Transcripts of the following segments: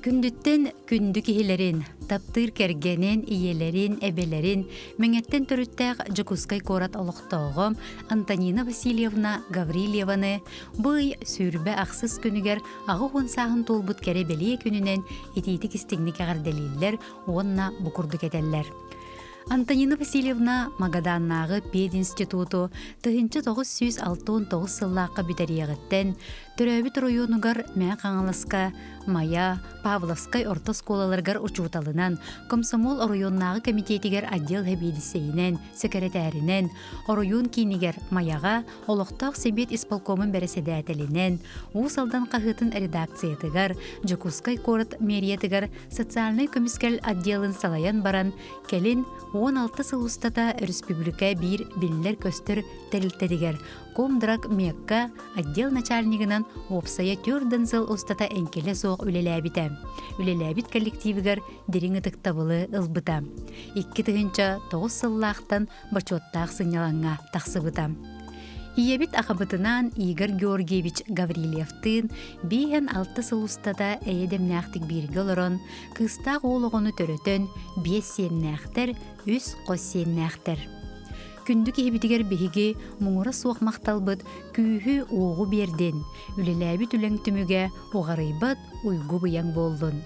Күндүттэн күндү киһилэрин, таптыыр кэргэнин, ийэлэрин, эбэлэрин Мэҥэттэн төрүттээх Дьокуускай куорат олохтооҕо Антонина Васильевна Гаврильеваны бу ый 28 күнүгэр 80 сааһын туолбут кэрэ бэлиэ күнүнэн итиитик истиҥник эҕэрдэлииллэр уонна бу курдук этэллэр. Антонина Васильевна Магаданнааҕы пединституту 1969 сыллаахха бүтэриэҕиттэн төрөөбүт оройуонугар Мэҥэ Хаҥаласка Майа, Павловскай орто оскуолаларыгар учууталынан, комсомол оройуоннааҕы кэмитиэтигэр отдел сэбиэдиссэйинэн, сэкирэтээринэн, оройуон киинигэр Майаҕа олохтоох сэбиэт исполкомун бэрэссэдээтэлинэн, Уус Алдан хаһыатын редакциятыгар, Дьокуускай куорат мэриятыгар социальнай көмүскэл отделын салайан баран, кэлин 16 сыл устата өрөспүүбүлүкэ биир биллэр-көстөр тэрилтэтигэр Комдраг Мекка отдел начальнигынан уопсайа түөрт сыл устата эҥкилэ суох үлэлээбитэ. Үлэлээбит коллективыгар дириҥ ытыктабылы ылбыта. 2009 сыллаахтан бочуоттаах сынньалаҥҥа тахсыбыта. Ийэбит аҕабытынаан Игорь Георгиевич Гаврильевтыын бииһэн алта сыл устата эйэ дэмнээхтик бииргэ олорон, кыыстаах уол оҕону төрөтөн, биэс сиэннээхтэр, үс хос сиэннээхтэр. Күндү киһибитигэр биһиги муҥура суох махталбыт күүһү-уоҕу биэрдин, үлэлээбит үлэҥ түмүгэ уҕарыйбат уйгу-быйаҥ буоллун.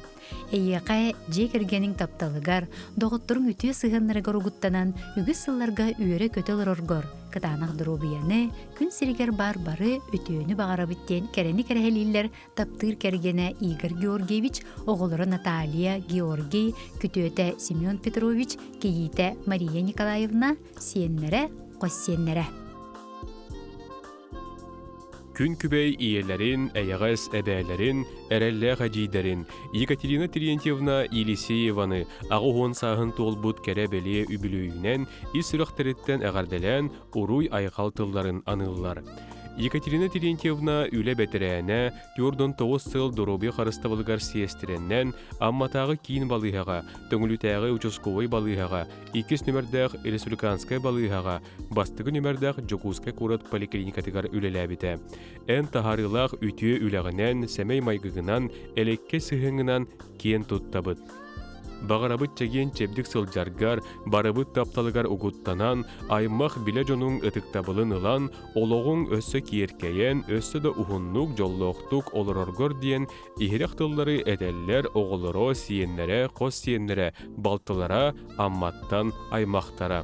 Эйиэхэ дьиэ кэргэниҥ тапталыгар, доҕотторуҥ үтүө сыһыаннарыгар угуттанан үгүс сылларга үөрэ-көтө олороргор, кытаанах доруобуйаны, күн сиригэр баар бары үтүөнү баҕарабыт диэн кэрэни кэрэһэлииллэр таптыыр кэргэнэ Игорь Георгиевич, оҕолоро Наталья, Георгий, күтүөтэ Семен Петрович, кийиитэ Мария Николаевна, сиэннэрэ, хос сиэннэрэ. Күн күбэй ийэлэрин, эйэҕэс эбээлэрин, эрэллээх эдьиийдэрин Екатерина Терентьевна Елисееваны 80 сааһын туолбут кэрэ-бэлиэ үбүлүөйүнэн ис сүрэхтэриттэн эҕэрдэлээн уруй-айхал тылларын аныыллар. Екатерина Терентьевна үлэ бэтэрээнэ, 49 сыл доруобуйа харыстабылыгар сиэстэрэннэн Амматааҕы киин балыыһаҕа, Төҥүлүтээҕи участковай балыыһаҕа, иккис нүмердээх республиканскай балыыһаҕа, бастакы нүмердээх Дьокуускай куорат поликлиникатыгар үлэлээбитэ. Эн таһаарыылаах үтүө үлэҕинэн, сэмэй майгыгынан, элэккэй сыһыаҥҥынан киэн туттабыт. Баҕарабыт чэгиэн-чэбдик сылдьаргар, барыбыт тапталыгар угуттанан, аймах билэ дьонуҥ ытыктабылын ылан, олоҕуҥ өссө киэркэйэн, өссө да уһуннук, дьоллоохтук олороргор диэн иһирэх тыллары этэллэр оҕолоро, сиэннэрэ, хос сиэннэрэ, балтылара, Амматтан аймахтара.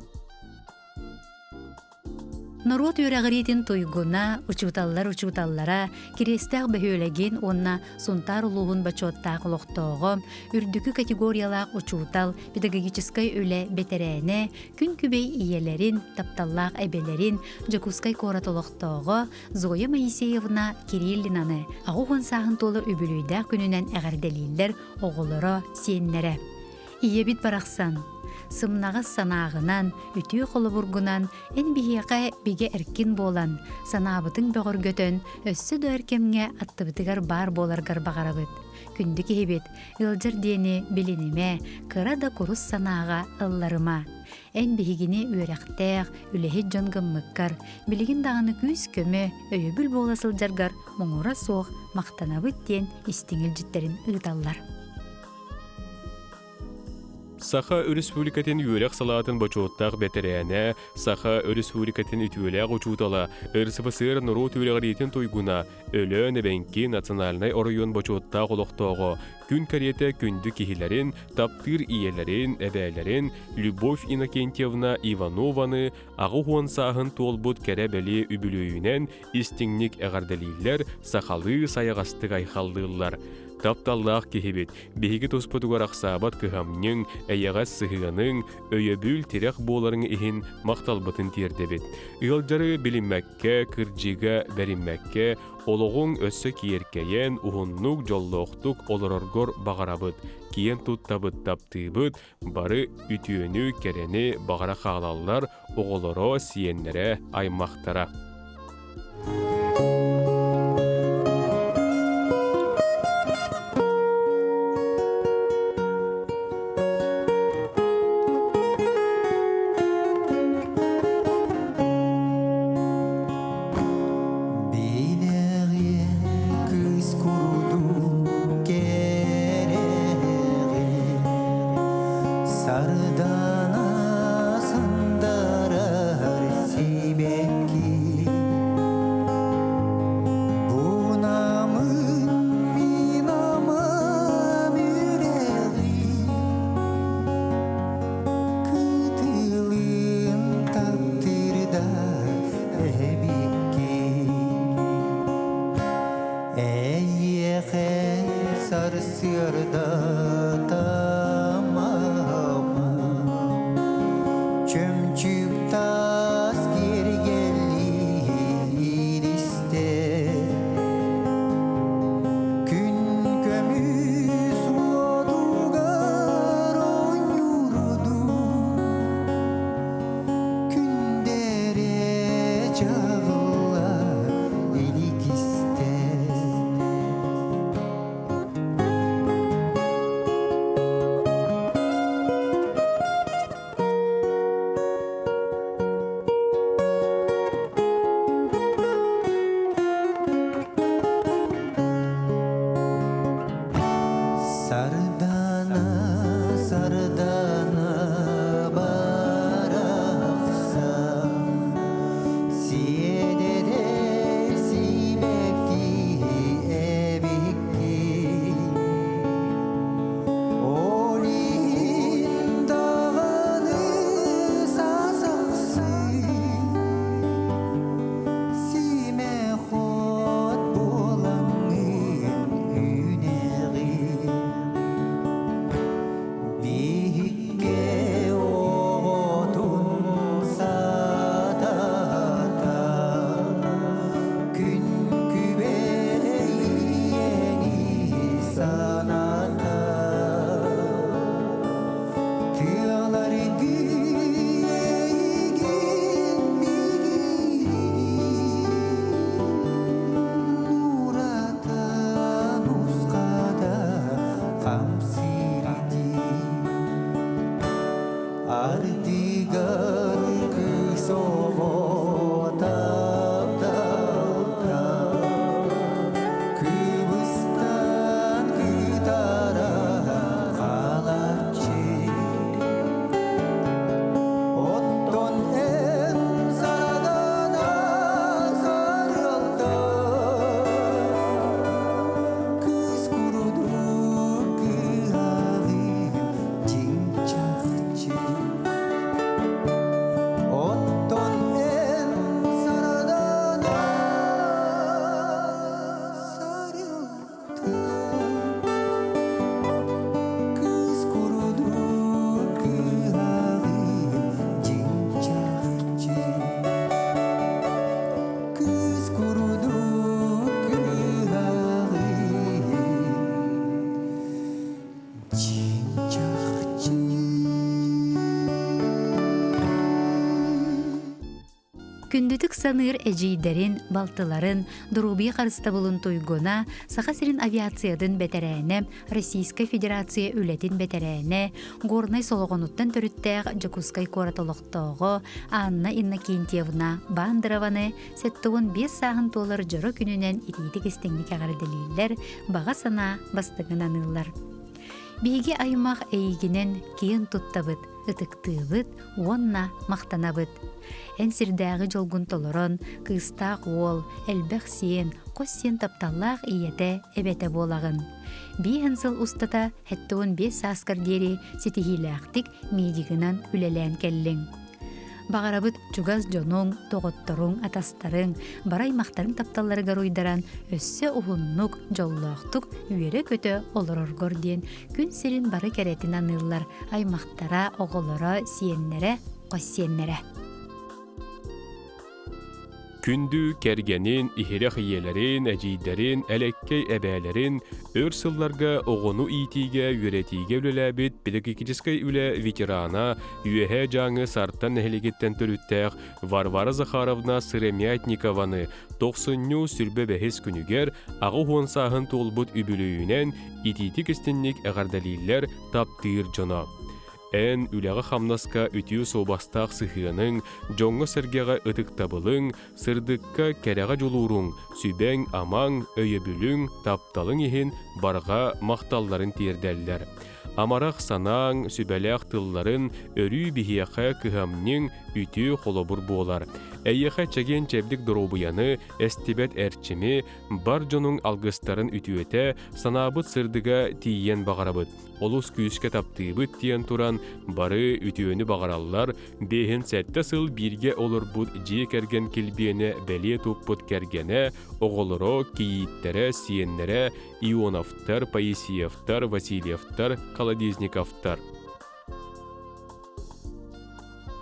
Норуот үөрэҕириитин туйгуна, учууталлар учууталлара, Кириэстээх бөһүөлэгин уонна Сунтаар улууһун бочуоттаах олохтооҕо, үрдүкү категориялаах учуутал, педагогическай үлэ бэтэрээнэ, күн күбэй ийэлэрин, тапталлаах эбэлэрин, Дьокуускай куорат олохтооҕо Зоя Моисеевна Кириллинаны 80 сааһын туолар үбүлүөйдээх күнүнэн эҕэрдэлииллэр оҕолоро, сиэннэрэ. Ийэбит барахсан, сымнаҕас санааҕынан, үтүө холобургунан эн биһиэхэ бигэ эркин буолан, санаабытыҥ бөҕөргөтөн, өссө да өр кэмҥэ аттыбытыгар баар буоларгар баҕарабыт. Күндү киһибит, ыалдьар диэни билинимэ, кыра да курус санааҕа ылларыма. Эн биһигини үөрэхтээх, үлэһит дьон гыммыккар, билигин даҕаны күүс-көмө, өйөбүл буола сылдьаргар муҥура суох махтанабыт диэн истиҥ илдьиттэрин ыыталлар. Саха Өрөспүүбүлүкэтин үөрэх салаатын бочуоттаах бэтэрээнэ, Саха Өрөспүүбүлүкэтин үтүөлээх учуутала, РСФСР норуот үөрэҕириитин туйгуна, Өлөөн эбэҥки национальнай оройуон бочуоттаах олохтооҕо, күн кэриэтэ күндү киһилэрин, таптыыр ийэлэрин, эбээлэрин Любовь Иннокентьевна Иванованы 80 сааһын туолбут кэрэ-бэлиэ үбүлүөйүнэн истиҥник эҕэрдэлииллэр, сахалыы сайаҕастык айхаллыыллар. Тапталлаах киһибит, биһиги туспутугар ахсаабат кыһамньыҥ, эйэҕэс сыһыаныҥ, өйөбүл, тирэх буоларыҥ иһин махталбытын тиэрдэбит. Ыалдьары билиммэккэ, кырдьыга бэриммэккэ, олоҕуҥ өссө киэркэйэн, уһуннук, дьоллоохтук олороргор баҕарабыт, киэн туттабыт, таптыыбыт, бары үтүөнү, кэрэни баҕара хаалаллар оҕолоро, сиэннэрэ, аймахтара. Билэҕиэн кыыс курдук кэрэ. Сарсыарда Чөмчүүк таас киэргэллиир истэ Күн көмүс уотугар оонньуурдуу Күндэрэ чаҕылла илик истэ. Сардана, сардана барахсан, Сиэдэрэй сибэкки эбикки. Ол иһин даҕаны сасахсыы, Симэх от буолаҥҥын үүнэҕин. Биһикке оҕотун саатата, Күн күбэй ийэни саната. Тыалар эйигин бигиирдии, Уратан уската хамсыырдыы. Ардыгар кыыс оҕо тапталта Кыбыстан кытара хаалааччы. Оттон эн сарадана сарылта Кыыс курдук кыаҕым чиҥ-чахчы. Оттон эн сарадана сарылта Кыыс курдук кыаҕым дьиҥ-чахчы. Кыыс курдук кыаҕым дьиҥ-чахчы. Күндүтүк саныыр эдьиийдэрин, балтыларын, доруобуйа харыстабылын туйгуна, Саха сирин авиациятын бэтэрээнэ, Российскай Федерация үлэтин бэтэрээнэ, Горнай Солоҕонуттан төрүттээх Дьокуускай куорат олохтооҕо Анна Иннокентьевна Бандерованы 75 сааһын туолар дьоро күнүнэн итиитик-истиҥник эҕэрдэлииллэр, баҕа санаа бастыҥын аныыллар. Биһиги аймах эйигинэн киэн туттабыт, ытыктыыбыт уонна махтанабыт. Эн сирдээҕи дьолгун толорон, кыыстаах уол, элбэх сиэн, хос сиэн тапталлаах ийэтэ, эбэтэ буолаҕын. Биэһэн сыл устата 75 сааскар диэри ситиһиилээхтик медигынан үлэлээн кэллиҥ. Баҕарабыт чугас дьонуҥ, доҕотторуҥ, атастарыҥ, бары аймахтарыҥ тапталларыгар уйдаран, өссө уһуннук, дьоллоохтук үөрэ-көтө олороргор диэн күн сирин бары кэрэтин аныыллар аймахтара, оҕолоро, сиэннэрэ, хос сиэннэрэ. Күндү кэргэнин, иһирэх ийэлэрин, эдьиийдэрин, элэккэй эбээлэрин өр сылларга оҕону иитиигэ, үөрэтиигэ үлэлээбит педагогическай үлэ ветерана, Үөһээ Дьааҥы Сартан нэһилиэгиттэн төрүттээх Варвара Захаровна Сыромятникованы тохсунньу сүрбэ бэһис күнүгэр 80 сааһын туолбут үбүлүөйүнэн итиитик-истинник эҕэрдэлииллэр таптыыр дьоно. Эн үлэҕэ-хамнаска үтүө суобастаах сыһыаныҥ, дьоҥҥо-сэргэҕэ ытыктабылыҥ, сырдыкка, кэрэҕэ дьулууруҥ, сүбэҥ-амаҥ, өйөбүлүҥ, тапталыҥ иһин барҕа махталларын тиэрдэллэр. Амарах санааҥ, сүбэлээх тылларын өрүү биһиэхэ кыһамньыҥ, үтүө холобур буолар. Эйиэхэ чэгиэн-чэбдик доруобуйаны, эстибэт эрчими, бар дьонуҥ алгыстарын үтүөтэ, санаабыт сырдыга тиийиэн баҕарабыт. Олус күүскэ таптыыбыт диэн туран, бары үтүөнү баҕараллар, биэһин сэттэ сыл бииргэ олорбут дьиэ кэргэн килбиэнэ бэлиэ туппут кэргэнэ, оҕолоро, кийииттэрэ, сиэннэрэ, Ионовтар. Антоновтар, Паисьевтар, Васильевтар, Колодезниковтар.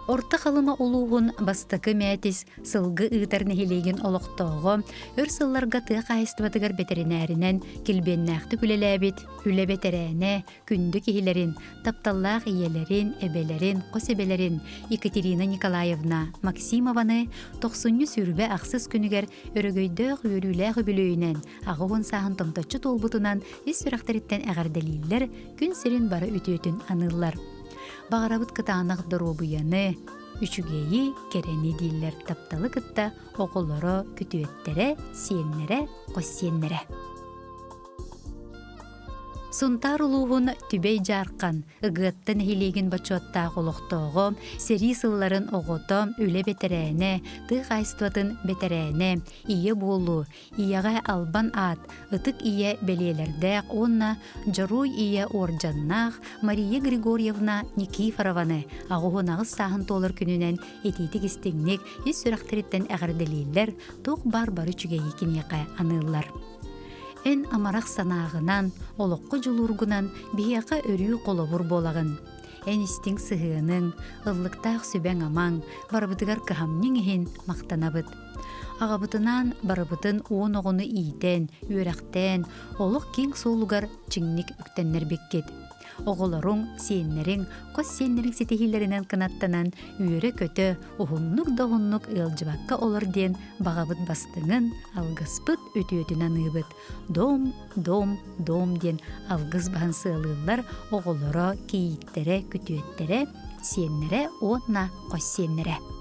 Орто Халыма улууһун бастакы мээтис сылгы ыытар нэһилиэгин олохтооҕо, өр сылларга тыа хаһаайыстыбатыгар бэтэринээринэн килбиэннээхтик үлэлээбит үлэ бэтэрээнэ, күндү киһилэрин, тапталлаах ийэлэрин, эбэлэрин, хос эбэлэрин Екатерина Николаевна Максимованы тохсунньу сүүрбэ ахсыс күнүгэр өрөгөйдөөх үөрүүлээх үбүлүөйүнэн 80 сааһын томточчу туолбутунан ис сүрэхтэриттэн эҕэрдэлииллэр, күн сирин бары үтүөтүн аныыллар. Баҕарабыт кытаанах доруобуйаны, үчүгэйи, кэрэни дииллэр тапталы кытта оҕолоро, күтүөттэрэ, сиэннэрэ, хос сиэннэрэ. Сунтаар улууһун Түбэй Дьаархан Ыгыатта нэһилиэгин бочуоттаах олохтооҕо, сэрии сылларын оҕото, үлэ бэтэрээнэ, тыа хаһаайыстыбатын бэтэрээнэ, ийэ буолуу, ийэҕэ албан аат, ытык ийэ бэлиэлэрдээх уонна Дьоруой ийэ уордьаннаах Мария Григорьевна Никифорованы 88 сааһын туолар күнүнэн итиитик-истиҥник ис сүрэхтэриттэн эҕэрдэлииллэр, туох баар бары үчүгэйи киниэхэ аныыллар. Эн амарах санааҕынан, олоххо дьулуургунан биһиэхэ өрүү холобур буолаҕын. Эн истиҥ сыһыаныҥ, ыллыктаах сүбэҥ-амаҥ, барыбытыгар кыһамньыҥ иһин махтанабыт. Аҕабытынаан барыбытын уон оҕону иитэн, үөрэхтээн, олох киэҥ суолугар чиҥник үктэннэрбиккит. Оҕолоруҥ, сиэннэриҥ, хос сиэннэриҥ ситиһиилэринэн кынаттанан үөрэ-көтө, уһуннук да уһуннук ыалдьыбакка олор диэн баҕабыт бастыҥын, алгыспыт үтүөтүн аныыбыт. Дом, дом, дом диэн алгыс баһын сыалыыллар оҕолоро, кийииттэрэ, күтүөттэрэ, сиэннэрэ уонна хос сиэннэрэ.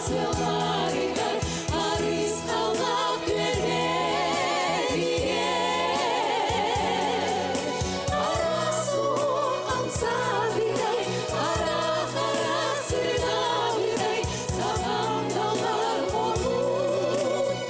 Сылларыгар Арысхаллаах түөлбэтигэр Араас суол хамсаабытай, Ара-хара сырдаабытай, Саҕам далар хонууттара.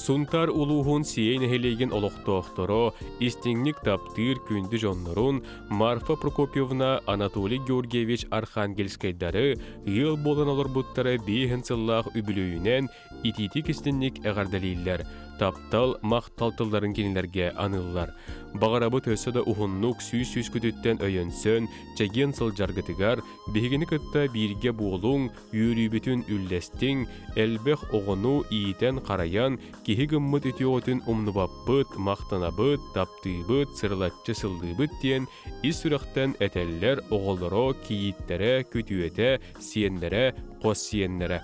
Сунтаар улууһун Сиэй нэһилиэгин олохтоохторо истиҥник таптыыр күндү дьоннорун Марфа Прокопьевна, Анатолий Георгиевич Архангельскайдары ыал буолан олорбуттара биэһин сыллаах үбүлүөйүнэн итиитик истинник эҕэрдэлииллэр, таптал, махтал тылларын кинилэргэ аныыллар. Баҕарабыт өссө да уһуннук сүүс-сүүскүтүттэн өйөнсөн, чэгиэн сылдьаргытыгар, биһигини кытта бииргэ буолуҥ, үөрүүбүтүн үллэстиҥ, элбэх оҕону иитэн-харайан, киһи гыммыт үтүөҕүтүн умнубаппыт, махтанабыт, таптыыбыт, сырылаччы сыллыыбыт диэн ис сүрэхтэн этэллэр оҕолоро, кийииттэрэ, күтүөтэ, сиэннэрэ, хос сиэннэрэ.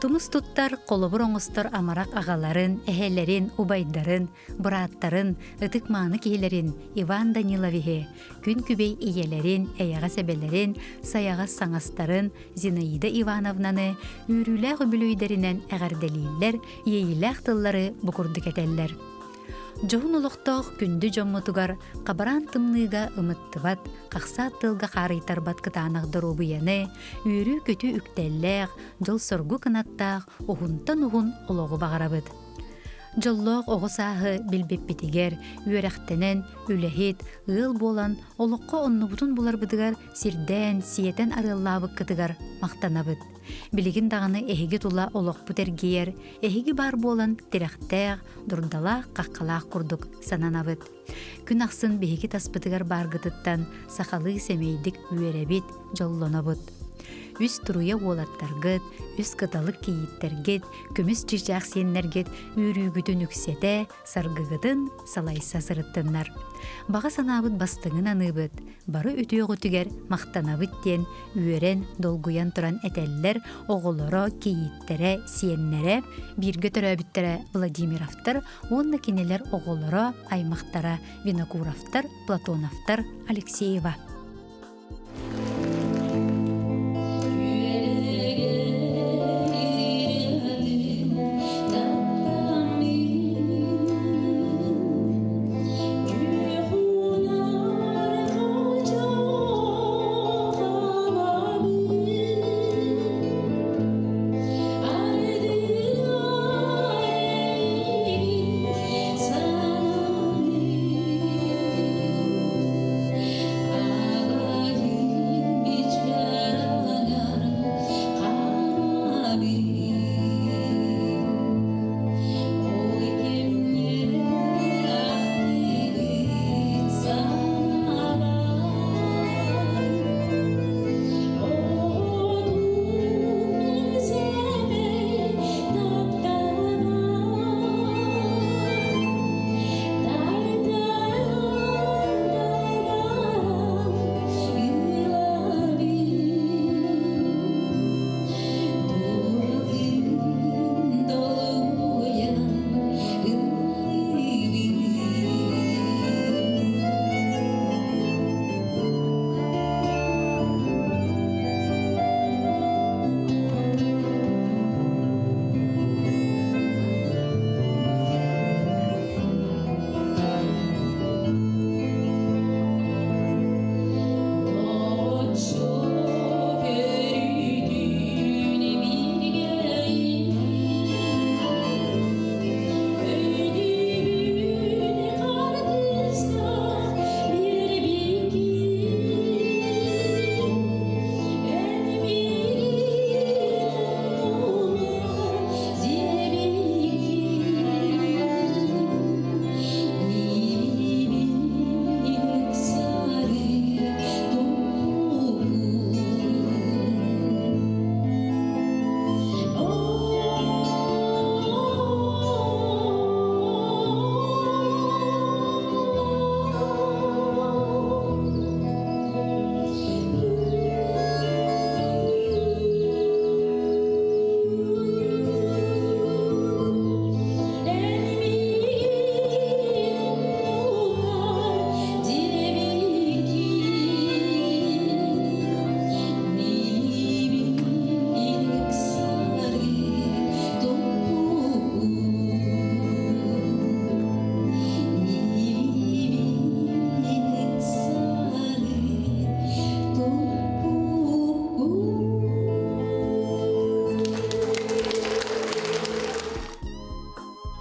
Тумус туттар, холобур оҥостор амарах аҕаларын, эһэлэрин, убайдарын, бырааттарын, ытык-мааны киһилэрин Иван Даниловиһы, күн күбэй ийэлэрин, эйэҕэс эбэлэрин, сайаҕас саҥастарын Зинаида Ивановнаны үөрүүлээх үбүлүөйдэринэн эҕэрдэлииллэр, иэйиилээх тыллары бу курдук этэллэр. Дьоһун олохтоох күндү дьоммутугар хабараан тымныыга ымыттыбат, хахсаат тылга хаарыйтарбат кытаанах доруобуйаны, үөрүү-көтүү үктэллээх, дьол-соргу кынаттаах уһунтан уһун олоҕу баҕарабыт. Дьоллоох оҕо сааһы билбиппитигэр, үөрэхтэнэн, үлэһит, ыал буолан олоххо оннубутун буларбытыгар сирдээн, сиэтэн арыаллаабыккытыгар махтанабыт. Билигин даҕаны эһиги тула олохпут эргийэр, эһиги баар буолан тирэхтээх, дурдалаах, хаххалаах курдук сананабыт. Күн ахсын биһиги таспытыгар бааргытыттан сахалыы сэмэйдик үөрэбит, дьоллонобут. Үс туруйа уолаттаргыт, үс кыталык кийииттэргит, көмүс чыычаах сиэннэргит үөрүүгүтүн үксэтэ, саргыгытын салайса сырыттыннар. Баҕа санаабыт бастыҥын аныыбыт, бары үтүөҕүтүгэр махтанабыт диэн үөрэн, долгуйан туран этэллэр оҕолоро, кийииттэрэ, сиэннэрэ, бииргэ төрөөбүттэрэ Владимировтар уонна кинилэр оҕолоро, аймахтара Винокуровтар, Платоновтар, Алексеева.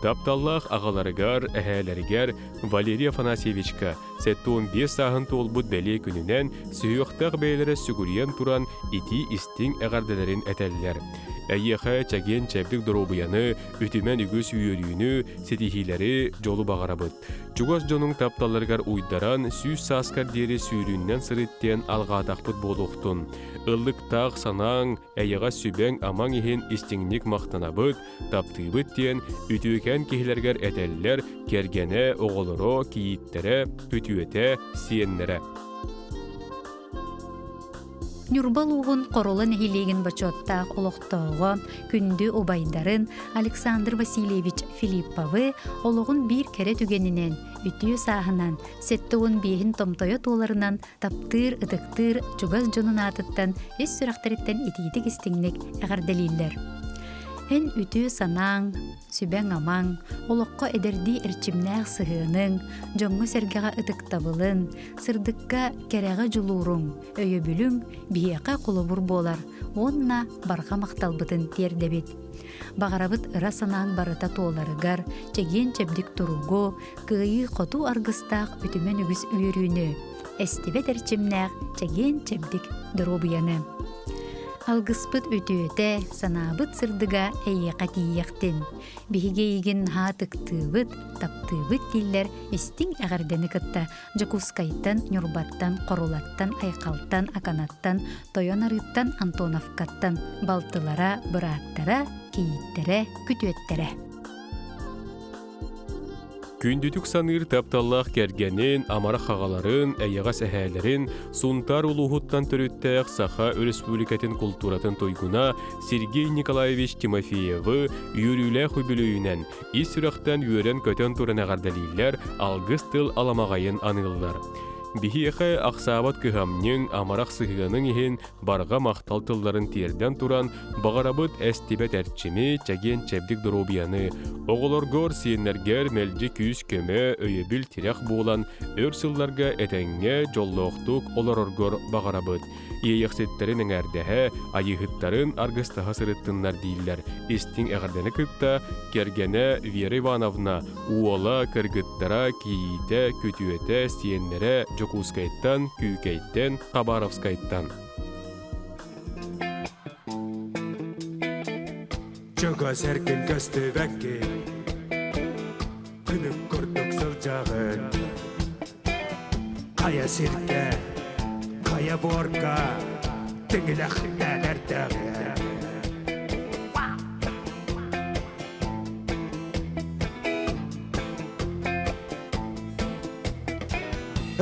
Тапталлаах аҕаларыгар, эһээлэригэр Валерий Афанасьевичка 75 сааһын туолбут бэлиэ күнүнэн сүһүөхтээх бэйэлэрэ сүгүрүйэн туран итии-истиҥ эҕэрдэлэрин этэллэр. Эйиэхэ чэгиэн-чэбдик доруобуйаны, үтүмэн үгүс үөрүүнү, ситиһиилэри, дьолу баҕарабыт. Чугас дьонуҥ тапталларыгар уйдаран, сүүс сааскар диэри сүүрүүннэн сырыт диэн алҕаатахпыт буолуохтун. Ыллыктаах санааҥ, эйэҕэс сүбэҥ-амаҥ иһин истиҥник махтанабыт, таптыыбыт диэн үтүөкэн киһилэргэр этэллэр кэргэнэ, оҕолоро, кийииттэрэ, күтүөтэ, сиэннэрэ. Ньурба улууһун Хорула нэһилиэгин бочуоттаах олохтооҕо, күндү убайдарын Александр Васильевич Филипповы олоҕун биир кэрэ түгэнинэн, үтүө сааһынан, 75-ин томтойо туоларынан таптыыр, ытыктыыр чугас дьонун аатыттан ис сүрэхтэриттэн итиитик-истиҥник эҕэрдэлииллэр. Эн үтүө санааҥ, сүбэҥ-амаҥ, олоххо эдэрдии эрчимнээх сыһыаныҥ, дьоҥҥо-сэргэҕэ ытыктабылын, сырдыкка, кэрэҕэ дьулууруҥ, өйөбүлүҥ биһиэхэ холобур буолар уонна барҕа махталбытын тиэрдэбит. Баҕарабыт ыра санааҥ барыта туоларыгар, чэгиэн-чэбдик туругу, кыайыы-хотуу аргыстаах үтүмэн үгүс үөрүүнү, эстибэт эрчимнээх чэгиэн-чэбдик доруобуйаны. Алгыспыт үтүөтэ, санаабыт сырдыга эйиэхэ тиийиэхтин. Биһиги эйигин наһаа ытыктыыбыт, таптыыбыт дииллэр истиҥ эҕэрдэни кытта Дьокуускайтан, Ньурбаттан, Хорулаттан, Айхалтан, Аканаттан, Тойон Арыыттан, Антоновкаттан балтылара, бырааттара, кийииттэрэ, күтүөттэрэ. Күндүтүк саныыр тапталлаах кэргэнин, амарах аҕаларын, эйэҕэс эһээлэрин, Сунтаар улууһуттан төрүттээх Саха Өрөспүүбүлүкэтин култууратын туйгуна Сергей Николаевич Тимофеевы үөрүүлээх үбүлүөйүнэн ис сүрэхтэн үөрэн-көтөн туран эҕэрдэлииллэр, алгыс тыл аламаҕайын аныыллар. Биһиэхэ ахсаабат кыһамньыҥ, амарах сыһыаныҥ иһин барҕа махтал тылларын тиэрдэн туран, баҕарабыт эстибэт эрчими, чэгиэн-чэбдик доруобуйаны, оҕолоргор, сиэннэргэр мэлдьи күүс-көмө, өйөбүл-тирэх буолан, өр сылларга этэҥҥэ, дьоллоохтук олороргор баҕарабыт. Иэйэхситтэрин эҥээрдэһэ, айыыһыттарын аргыстаһа сырыттыннар дииллэр. Истиҥ эҕэрдэни кытта кэргэнэ Вера Ивановна, уола, кыргыттара, кийиитэ, күтүөтэ, сиэннэрэ Дьокуускайтан, Күүкэйтэн, Хабаровскайтан. Чугас эргин көстүбэккин, Күнүк курдук сылдьаҕын. Хайа сиргэ, хайа буорга Тиҥилэхтээн эрдэҕин.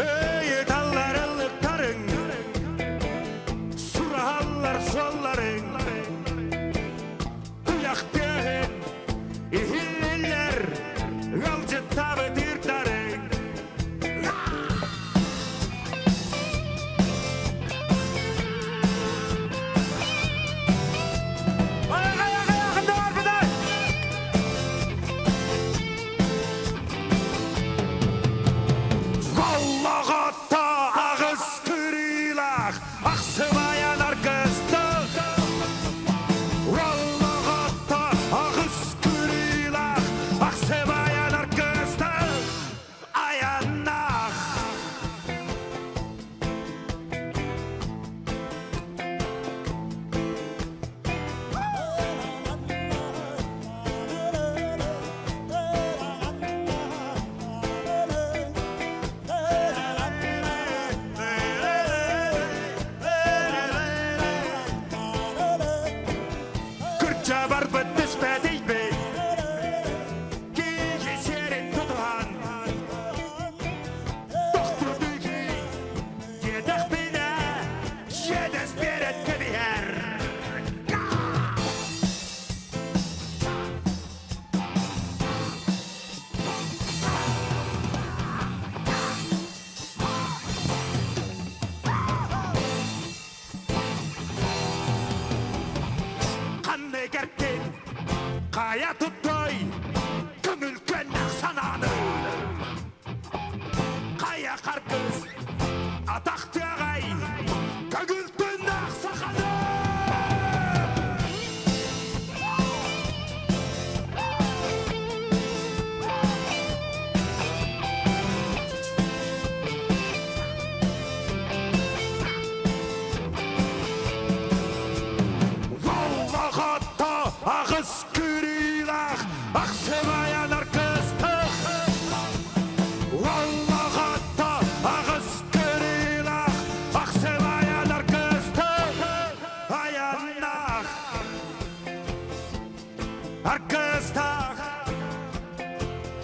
Ыйыталлар ыллыктарыҥ, сураһаллар суолларыҥ, Туйах тыаһын иһиллиллэр, ыалдьыттаабыт ыырдарыҥ.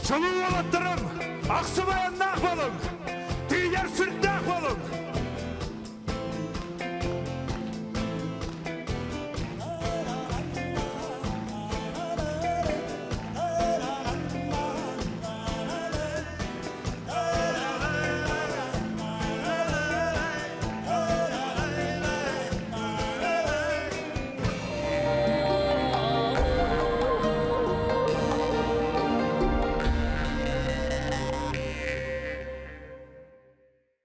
Чулуу уолаттарым, ахсым айаннаах буолуҥ! Тиийэр сүрдээх буолуҥ!